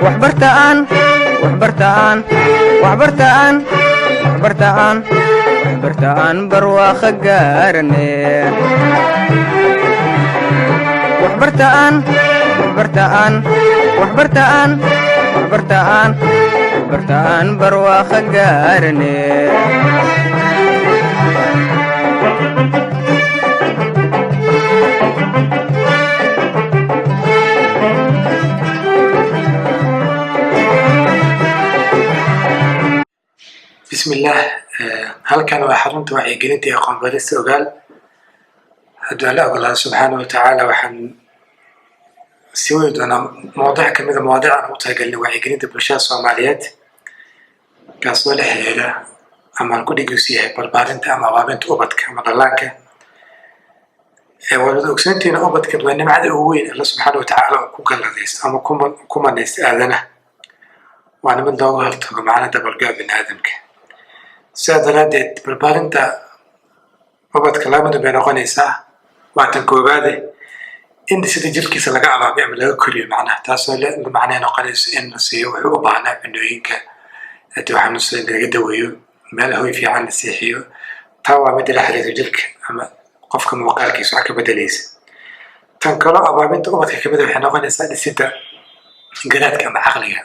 Waxbartaan, waxbartaan, waxbartaan, waxbartaan, waxbartaan, barwaaqo gaarane. Waxbartaan, waxbartaan, waxbartaan, waxbartaan, waxbartaan, barwaaqo gaarane. Bismillaah, halkan waa xarunta wacyigelinta iyo aqoon barista Ogaal. Hadduu Alla ogolaado subxaana wa tacaala, waxaan sii wadi doonaa mawduuc kamida mawaadiic aan ugu talagalnay wacyigelinta bulshada Soomaaliyeed, kaasoo la xiriira ama aan ku dhegeysu yahay barbaarinta ama abaabinta ubadka ama dhallaanka. Waad wada ogsoontihiin, ubadka waa nimcada ugu weyn Alla subxaana wa tacaala uu ku galladaysto ama ku manaysto aadanaha, waana mid looga hortago macna dabargo'a bini aadamka. Sidaa daraaddeed, barbaarinta ubadka laba mid bay noqonaysaa. Waa tan koowaade, in sida jirkiisa laga abaabiyo ama laga koriyo macnaha, taasoo macnaha noqonayso in la siiyo wuxuu u baahnaa, cunooyinka, haddii xanuunsan in laga daweeyo, meel hoy fiican la seexiyo. Taa waa midda la xiriirta jirka ama qofka muuqaalkiisa wax ka bedelaysa. Tan kaloo abaabinta ubadka kamid a waxay noqonaysaa dhisidda garaadka ama caqliga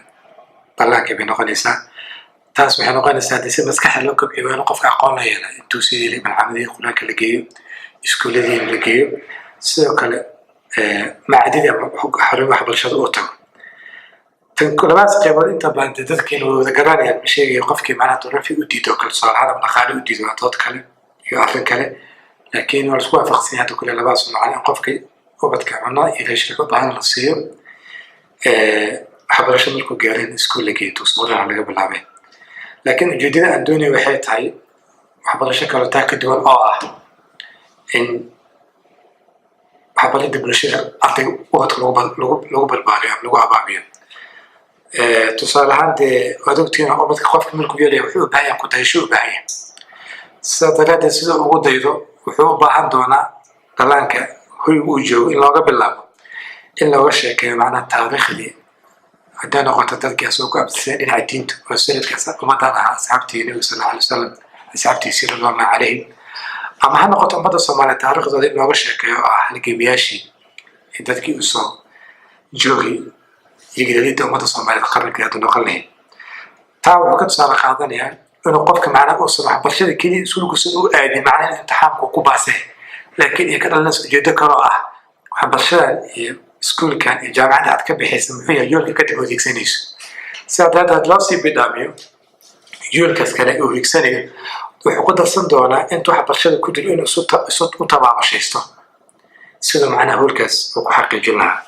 dhallaanka bay noqonaysaa. Taas waxay noqonaysaa, haddii si maskaxda loo kobciyo, waa in qofka aqoon la yeela, intuu sidii malcamadihii Qur-aanka la geeyo, iskuuladii la geeyo, sidoo kale macadidii ama xarun waxbarashada uu tago. Tan labadaas qaybood inta badan dee dadkeena way wada garanayaan. Ma sheegayo qofkii macnaha duruufi u diido kale, tusaale ahaan, ama dhaqaale u diido, waa dood kale iyo arrin kale, laakiin waa laisku waafaqsan yahay hadda kule labadaas macna, in qofka ubadka cunno iyo raashinka u baahan la siiyo, waxbarasho markuu gaaro in iskuul la geeyo, dugsi laga bilaabay. Laakiin ujeedada aan doonayo waxay tahay waxbarasho kaloo taa ka duwan, oo ah in waxbaridda bulshada ardayga ubadka lagu barbaariyo ama lagu abaabiyo. Tusaale ahaan, dee waad ogtihiin, ubadka qofka markuu yaryahay wuxuu u baahan yahay ku dayasho u baahan yahay. Sidaa daraaddeed, sida ugu daydo wuxuu u baahan doonaa dhallaanka hoyga uu joogo in looga bilaabo, in looga sheekeeyo macnaha taariikhdii, hadday noqoto dadkii asagoo ku abtisay dhinaca diinta oo salafkaas ummadan ahaa, asxaabtii Nabiga sal alla alay wasalam, asxaabtiisii ridwaanullah calayhim, ama ha noqoto ummadda Soomaaliya taariikhdooda in looga sheekeeyo, oo ah halgamiyaashii iyo dadkii usoo joogay iyo gidalidda ummadda Soomaaliyeed qarninkii hadda noqon lahayd. Taa wuxuu ka tusaale qaadanayaa inuu qofka macnaha uusan waxbarashada keliya iskuulkuusan u aadin macnaha in imtixaanku ku baasay, laakiin ay ka dhalanaysa ujeedo kaloo ah waxbarashadan iyo iskuulkan iyo jaamacadda aad ka bixaysa muxuu yahay yoolka kadib ood hiigsanayso. Sidaa daraaddeed, loo sii bidhaamiyo yoolkaas kale uu hiigsanayo, wuxuu ku darsan doonaa intuu waxbarashada ku jiro inuu isu u tabaabashaysto siduu macnaha howlkaas uu ku xaqiijin lahaa.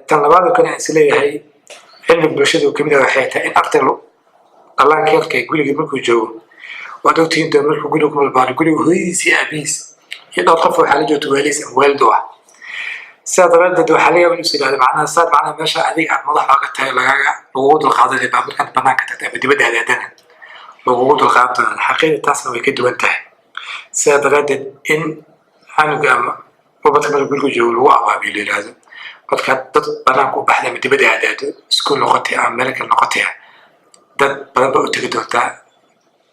Tan labaad oo kale aan isleeyahay cilmi bulshada uu kamid ah waxay tahay in arday dhallaanka yarka ee guriga markuu joogo, waad ogtihiin dee, markuu guriga ku barbaaro, guriga hooyadiis iyo aabihiis iyo dhowr qof waxaa la joogta waaliis ama waalid u ah. Sidaa daraaddeed, waxaa laga yaaba inuu is yidhahdo macnaha saad macnaha meesha adiga aad madax ooga tahay lagaaga lagugu dulqaadanay baa markaad banaanka tagta ama dibadda aadaadana lagugu dulqaadan doonaa. Xaqiiqda taasna way ka duwan tahay. Sidaa daraaddeed, in canuga ama ubadka marka guriga joogo lagu abaabiyo, la yidhaahdo markaad dad banaanka u baxda ama dibadda aadaado, iskuul noqotay ama meel kale noqotay, dad badan baa u tegi doontaa,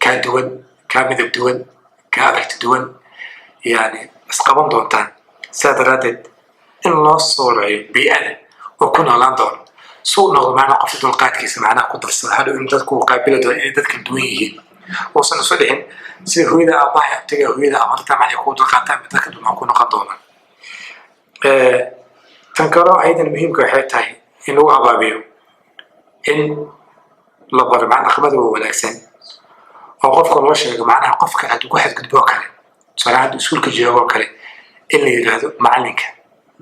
kaa duwan, kaa midab duwan, kaa aragti duwan, yani isqaban doontaan. Sidaa daraaddeed, in loo sooreeyo bii'ada oo ku noolaan doono si uu noqdo macnaha qof dulqaadkiisa macnaha ku darsado, hadhow in dadku uu qaabili doono inay dadka duwan yihiin, uusan isu dhixin sida hooyada, aabaha, abtiga, hooyada amarta macnaha kugu dulqaataa ama dadka duwan ku noqon doona. Tan kaloo ayadan muhiimka waxay tahay in lagu abaabiyo, in la baro macna dhaqamada waa wanaagsan, oo qofka loo sheego macnaha qof kale hadduu ku xadgudbo oo kale, tusaale hadduu iskuulka joogo oo kale, in la yidhaahdo macalinka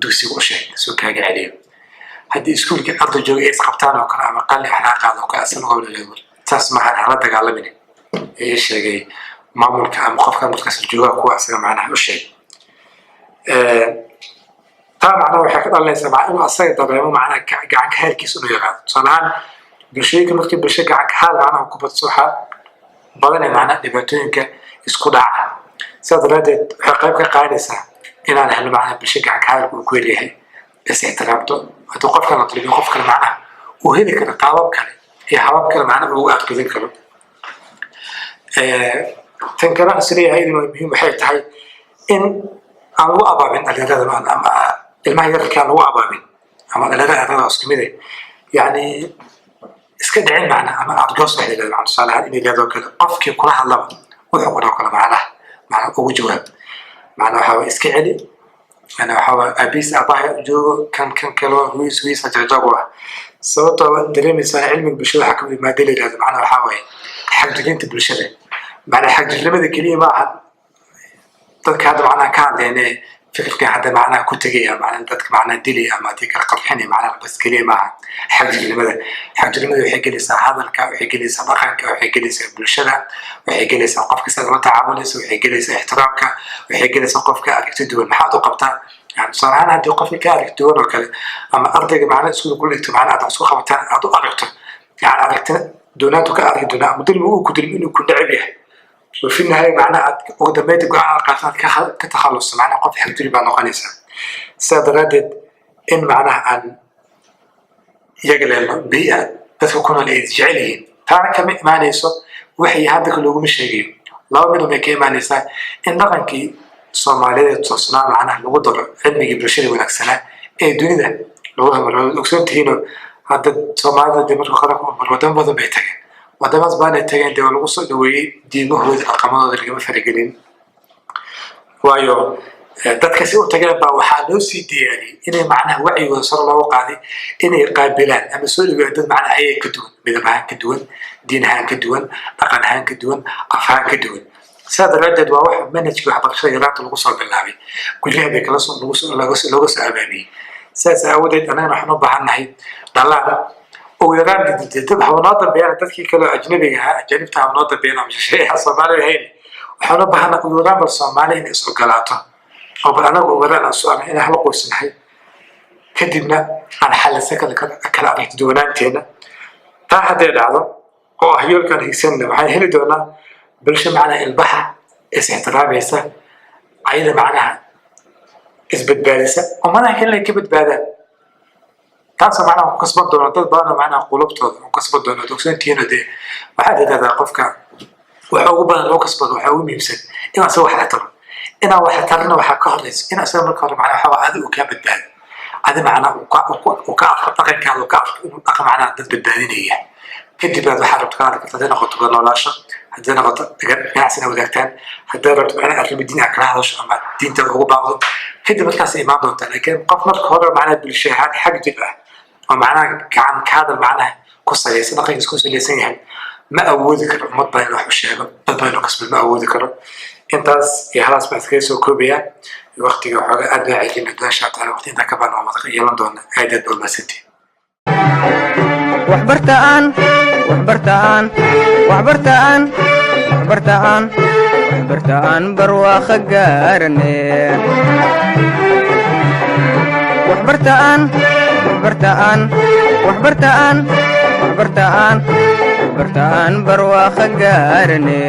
dugsiga u sheeg soo kaaga celiyo. Haddii iskuulka arday jooga ay isqabtaan oo kale ama qalli wax laga qaado oo kale, asal oo la saas maahan, hala dagaalamin, ee sheegay maamulka ama qofka markaas joogaa kuwa asaga macnaha u sheeg. Taa macnaha waxay ka dhalanaysaa macnaha inuu asaga dareemo macnaha gacan ka hadalkiisa inuu yaraado. Tusaale ahaan, bulshooyinka markii bulsho gacan ka hadal macnaha ku badso, waxaa badanaya macnaha dhibaatooyinka isku dhaca. Sidaa daraaddeed, waxay qayb ka qaadanaysaa inaan helno macnaha bulsho gacan ka hadalka uu ku yaryahay, is ixtiraamto, Hadduu qofkan la dulmiyo, qof kale macnaha uu heli karo qaabab kale iyo habab kale macnaha ugu aargudan karo. Tan kale aan isleeyahay iyaduna muhiim waxay tahay in aan lagu abaabin dhalinyarada ama ilmaha yararka aan lagu abaabin ama dhalinyarada ardada isku mid eh, yacni iska dhicin macnaha ama aargoos wax yidhahdo macnaha. Tusaale ahaan, in yidhahdo kale qofkii kula hadlaba wuxuu ku dhaho kale macnaha ugu jawaab, macnaha waxaa waye iska celi, macnaha waxaa waye aabihiis aabaha joogo, kan kale huis huis jagjag ah. Sababtoo waad dareemaysaa, cilmiga bulshada waxaa kamid maada la yidhahdo macnaha waxaa waaye xagjirinta bulshada. Macnaha xagjirnimada keliya ma aha dadka hadda macnaha ka hadlayne fikirka hadda macnaha ku tegaya, macnaha dadka macnaha dilaya ama hadii kala qarxinaya, macnaha bas keliya maaha xagjirnimada. Xagjirnimada waxay gelaysaa hadalka, waxay gelaysaa dhaqanka, waxay gelaysaa bulshada, waxay gelaysaa qofka sidaad ula tacaamulaysa, waxay gelaysaa ixtiraamka, waxay gelaysaa qofka aragti duwan maxaad u qabtaa. Yani tusaale ahaan, haddii qofka ka aragti duwan oo kale ama ardayga macnaha iskuul kula dhigto macnaha aad wax isku qabataan, aad u aragto yani aragti doonaantu ka aragi doonaa ama dulmi uu ku dulmi inuu ku neceb yahay, وفي النهاية معناها ugu dambeynta go-aan aad qaadato aad ka takhalusto, macnaha qof xagjiri baa noqonaysaa. Sidaa daraaddeed in macnaha aan iyaga leelno bii'a dadka ku nool ay jecel yihiin, taana kama imaanayso waxay hadda looguma sheegayo. Laba mid bay ka imaanaysaa: in dhaqankii Soomaaliyeed ee toosnaa macnaha lagu daro cilmigii bulshada wanaagsanaa ee dunida lagu hormaro. Waad ogsoon tihiinoo hadda Soomaalida dee marka qaranku umar wadamo badan bay tageen, wadamaas baanay tageen, dee waa lagu soo dhaweeyey, diimahooda dhaqamadooda lagama faragelin. Waayo dadka si u tageen baa waxaa loo sii diyaariyey inay macnaha wacyigooda sare loogu qaaday inay qaabilaan ama soo dhaweeyaan dad macnaha ayaga ka duwan, midab ahaan ka duwan, diin ahaan ka duwan, dhaqan ahaan ka duwan, af ahaan ka duwan. Sidaa daraaddeed waa wax manhajkii waxbarashada yaraanta lagu soo bilaabay, guryaha bay kala soo lagu soo looga soo looga soo abaabiyey. Sidaas aawadeed annagana waxaan u baahannahay dhalaan ugu yaraan dad haba noo dambeeyaan, dadkii kale oo ajnabiga ahaa, ajanibta haba noo dambeeyaan ama shisheeyaha Soomaalida ahayn. Waxaan u baahannahay ugu yaraan bal Soomaali inay is ogolaato oo bal anagu ugu yaraan aan soo inaan hal qoysnahay, kadibna aan xallisan kala aragti duwanaanteena. Taa hadday dhacdo oo ah yoolkaan higsanna, waxaan heli doonaa bulsho macnaha ilbaxa, is ixtiraamaysa, ayada macnaha isbadbaadisa, ummadaha kalena ay ka badbaadaan. Taasoo macnaha ku kasban doono dad badan oo macnaha qulubtooda ku kasban doono. Ad ogsoontihiinoo dee waxaad idhahdaa qofka waxa ugu badan loo kasbado, waxa ugu muhiimsan in asaga wax la taro. Inaan wax la tarina waxaa ka horeysa in asaga marka hore macnaha waxaa adi uu kaa badbaado, adi macnaha uu ka arko dhaqankaada, uu ka arko inuu dhaqan macnaha dad badbaadinaya. Kadib aad waxaa rabto ka hadli karta, hadday noqoto wada noolaasho, hadday noqoto ganacsi inaad wadaagtaan, hadday rabto macnaha arrimo diin aad kala hadasho ama diintaada ugu baaqdo, kadib markaas imaan doontaa. Laakiin qof marka hore macnaha bulsho ahaan xag jir ah oo macnaha gacan ka hadal macnaha ku salaysan, dhaqankiis ku salaysan yahay, ma awoodi karo ummad badan in wax u sheego, dad badan inuu kasbo ma awoodi karo. Intaas iyo halaas baan iskaga soo koobayaa. Waqtiga waxooga aad baa celin doona insha Allah. Waqti intaa ka badan oo wada yeelan doona. Aad aad baa mahadsantihin. Waxbartaan, waxbartaan, waxbartaan, waxbartaan, waxbartaan, barwaaqo gaarane. Waxbartaan, waxbartaan, waxbartaan, waxbartaan, waxbartaan, barwaaqo gaarane.